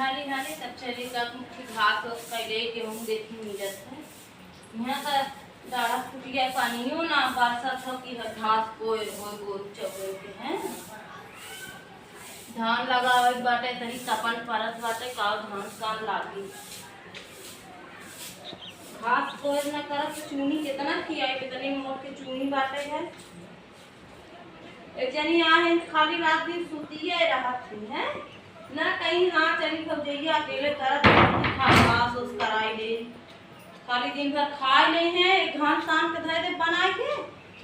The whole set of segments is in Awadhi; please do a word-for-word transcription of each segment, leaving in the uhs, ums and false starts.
हाली हाली तब चली का कुछ घास ओस कैले गेहूँ देखी मिलत है। यहाँ का डाढ़ा फुटिया पानियो ना बरसत हो कि हर घास कोयर हो गोरू चौगोर के हैं। धान लगावे के बाटे तनी तपन परत बाटे का धान काम लागी। घास कोयर ना करत चूनी कितना खियाई कितनी मोट के चूनी बाटे है। एक जनी आ है, खाली रात दिन सुतिए रहत ही, हैं? ना कहीं हाँ चली भौजैया अकेले करत रहत ही, खा घास ओस कराई ले। खाली दिन भर खाए ले हैं, एक घान शाम के धरे दे बनाई के,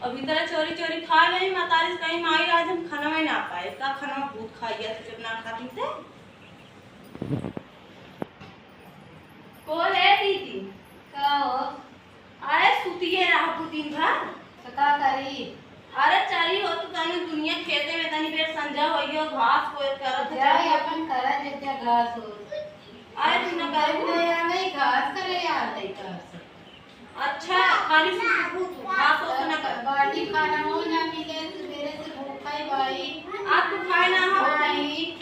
और भीतर चोरी चोरी खा ले, मतारी से कहीं माई आज हम खाना में ना पाए, का खाना भूत खाइया तो जब ना खाती थे। को है दीदी? का हो? अरे सुतिए रहबू दिन भर। तो का करी? अरे चली हो तू तनी दुनिया खेते में तनी बेर संझा होइयो घास कोयर करत है जाई चली। अपन करा जब जा घास हो। अरे तू ना करू। नहीं आ नहीं घास करे आ नहीं घास। अच्छा खाली सुतबू तू घास हो ना कर। बाटी खाना हो ना मिले सुबेरे से भूखा ही भाई। आज तू खाए ना हो। भाई।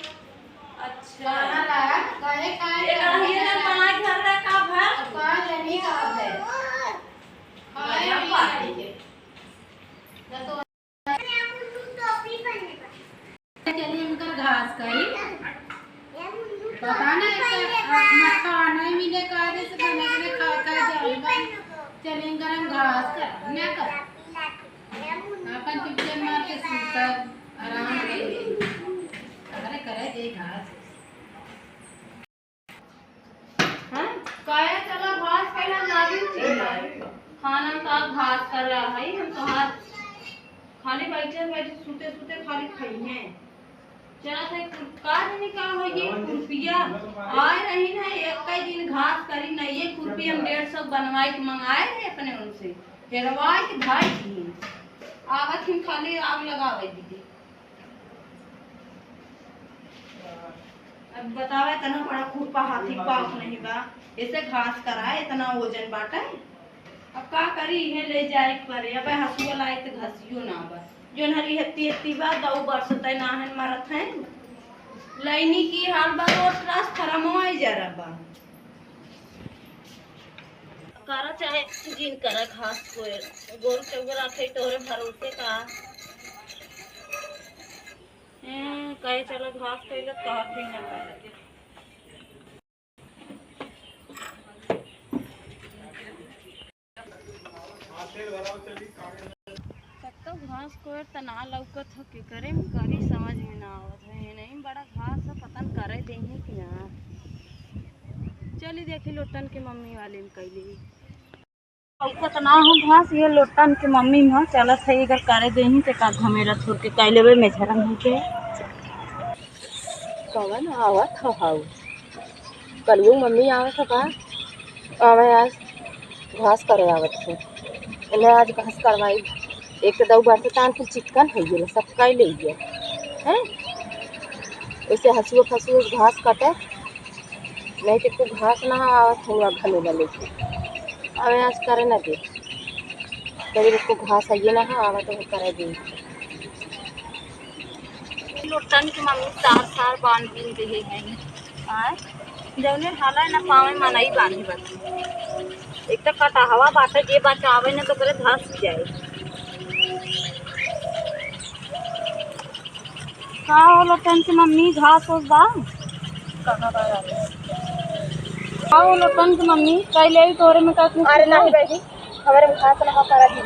अच्छा। खाना ला, काहे खाए एक खाना अहिए ना ला? बनाए घर रहा का भर? अब का जनी का है? खाए बढ़िया नहीं बात है। खाए। ना तो चलिए इनकर घास करी। पता नहीं का, अपना खाना ही मिले कायदे से बने बने खा खा जाऊंगा। चलिए इनकर हम घास कर, ना कर। आपन चुपचाप मार के सूतब, आराम से। अरे करे दे घास। हाँ? काहे चला घास पहले नागिन चिल्ला। खाना का घास कर रहा है, हम तो हाथ खाली बैठे बैठे सूते सूते खाली खाई हैं। चला थे कुर-, का जाने का हो ये खुरपिया। आए रही ना, एक कई दिन घास करी ना, ये खुरपी हम डेढ़ सौ बनवाई के मंगाए रहे अपने उनसे। हेरवाई के भाई जी। आवत ही खाली आग लगावे दीदी। अब बतावे, इतना बड़ा खुरपा हाथी पाँव नहीं बा, ऐसे घास कराए, इतना वजन बाटे। अब का करी, इहे ले जाए के पड़े। अब हसुआ लाए त घसियो ना बा, जोन हरी हत्ती हत्ती बा, दऊ बरस तय नाहन मरत हैं। लैनी की हाल बा, रोज ट्रांसफार्मर आई जा रहा बा। करा चाहे जिन करा घास कोयर, गोरू चौगोर आखे तोहरे भरोसे का। हम्म, कहे चलो घास कोयर, कहत भी ना करे। कत्तो घास कोयर त ना लौकत हो, के करे में करी समझ में ना आवत हो। हे नहीं बड़ा घास है, पता न करे देही कि ना। चली देखी लोटन के मम्मी वाले में कैली। लौकत ना हो घास, ये लोटन के मम्मी में चलत है, इधर करे देही ते का घमेला छोड़ के कैले बे मेझरन के। कवन आवत हो हाउ? कलुओ मम्मी आवत हो का? आवे आज घास करे आवत हो। इन्हें आज घास करवाई। एक तो दऊ बरस तान कुल चिक्कन हो गया, सब काई ले गया। हैं? ऐसे हसुआ फसुआ घास काटे, नहीं तो कुल घास ना आवत हुआ घमेला लेके। आवे आज करे ना दे। कभी को घास आइए ना हो, आवा तो करे दे। लोटन के मम्मी सार सार बांध बीन देहे हैं। आय, जौने हाला ना पावे मनई बांधी बाटी। एक तो कटहवा बाटे, जे बचावे ना तो करे धस जाए। का हो लोटन के मम्मी, घास होस बा? कहाँ बा? का हो लोटन के मम्मी, कई ले तोरे में का कुछ अरे नहीं बहनी, हमारे घास ना करा दी।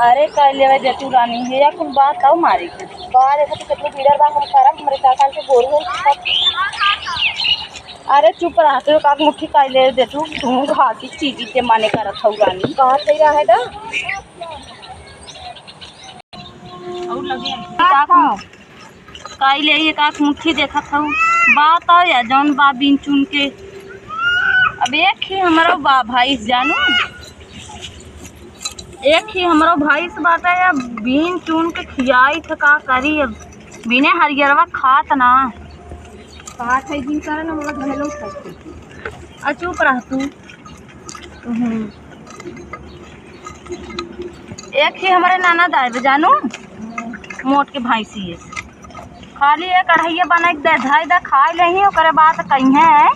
अरे कई लेवे दे तू रानी, हे या कुल बात आओ मारे के। बाहर देखो तो कितनी भीड़ बा, हम करब, हमारे काका के गोरू है। अरे चुप रह, तू एक आध मुट्ठी कई ले दे तू, तू घास की चीज के माने करत हऊ रानी। बात सही रहा है ना? और लगे हैं। का खाओ? काई ले एक आध मुट्ठी देखत हऊ। बात आओ या जौन बा बीन चुन के। अब एक ही हमरो बा भाई जानू। एक ही हमरो भाई से बात है या बीन चुन के खियाई थे का करी अब। बिने हरियरवा खात ना। खात है जिन कारण हम लोग घरेलू खाते हैं। आ चुप रह तू। हम्म। एक ही हमारे नाना दाई बे जानू, मोट के भैंसी है। खाली एक अढ़ैया बनाइ के दे, धइ दे, खाइ लेही, ओकरे बाद कहिहैं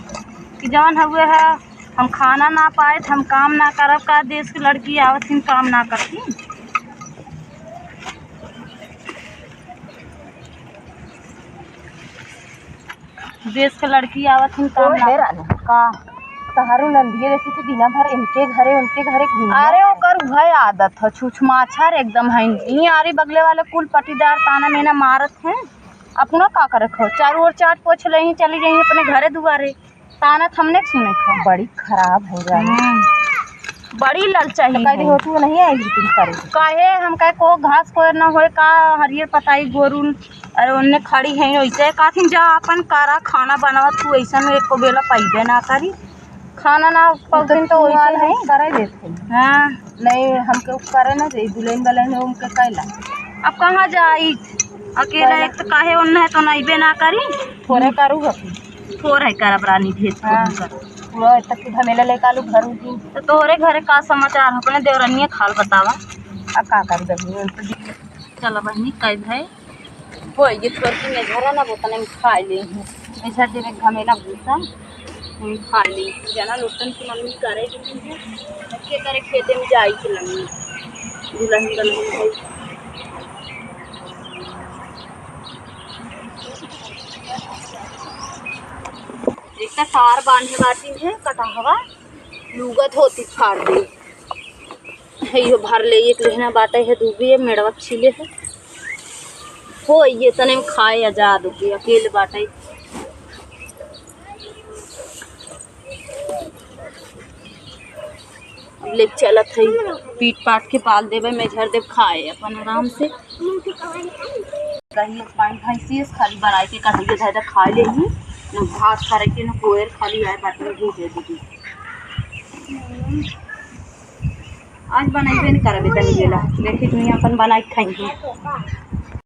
कि जवन हउए है, हम खाना ना पाए, हम काम ना करब, का देश के लड़की आवत हिन, काम ना करती। देश के लड़की आवत हिन, काम ओ, ना हे करती। रानी। का? तहारू नंदिये देखी तो दिना भर इनके घरे, उनके घरे घूमे। अरे, ओकर उहे आदत ह, छुछमाछर एकदम है। ई आरी बगले वाले कुल पटीदार ताना मेना मारत हैं। अपना का करे खो, चारों ओर चाट पोछ लेही, चली जाई अपने घरे दुआरे, ताना त हमने के सुने खो। बड़ी खराब हो गई। हम्म, बड़ी ललचाही तो कह दी है। हो, तू नहीं आई रीति करे। काहे हम कहे को घास कोयर ना होए का, हरियर पताई गोरू, अरे उनने खड़ी है वैसे कहथिन जा अपन करा खाना बनावा, तू ऐसा में एको बेला पाइबे ना करी। खाना ना पौथिन तो वैसे है। करे देत है। हाँ। नहीं, हमके उ करे ना जाई, दुल्हन बल्हन है, उनके कैला। अब कहाँ जाई? अकेला कैला। एक तो काहे ओन्ने है तो नइबे ना करी। थोड़े करू अपनी। थोड़े करब रानी भेज के हाँ। उनकर। वो तक के झमेला लेके आलू घर उठी। तो तोहरे घरे का समाचार? अपने देवरनिया खाल बतावा। अब का करू बहिनी, उनको दिक्कत। चला बहिनी, कई भाई। होई, ये छोटकी मेझरा ना, वो तने हम खाइ लेही। मेझर देवे घमेला भूसा, हम खाइ लेही। जना लोटन की मम्मी करे के दिन है, के करे खेते में जाई के लम्मी। दुल्हन दुल्हन भाई। एक तो तार बांधे बाटी है, कटहवा, लुगा धोती फाड़ दे। इहो भर ले, एक लेहना बाटे है, दूबे मेड़वा छीले है। हो, ये तने में खाए आजाद हो गई, अकेले बाटे। ले चलत है, पीट पाट के पाल देबे, मेझर देब खाए अपन आराम से। दही पानी भैंसी से खाली बनाए के कढ़ाई धर दे, खा ले ही। न भात करे के, न कोयर, खाली आए बाटे में भूजे दीदी। आज बनाइबे न करबे तनी बेला, लेकिन तुम अपन बनाए के खाएंगे।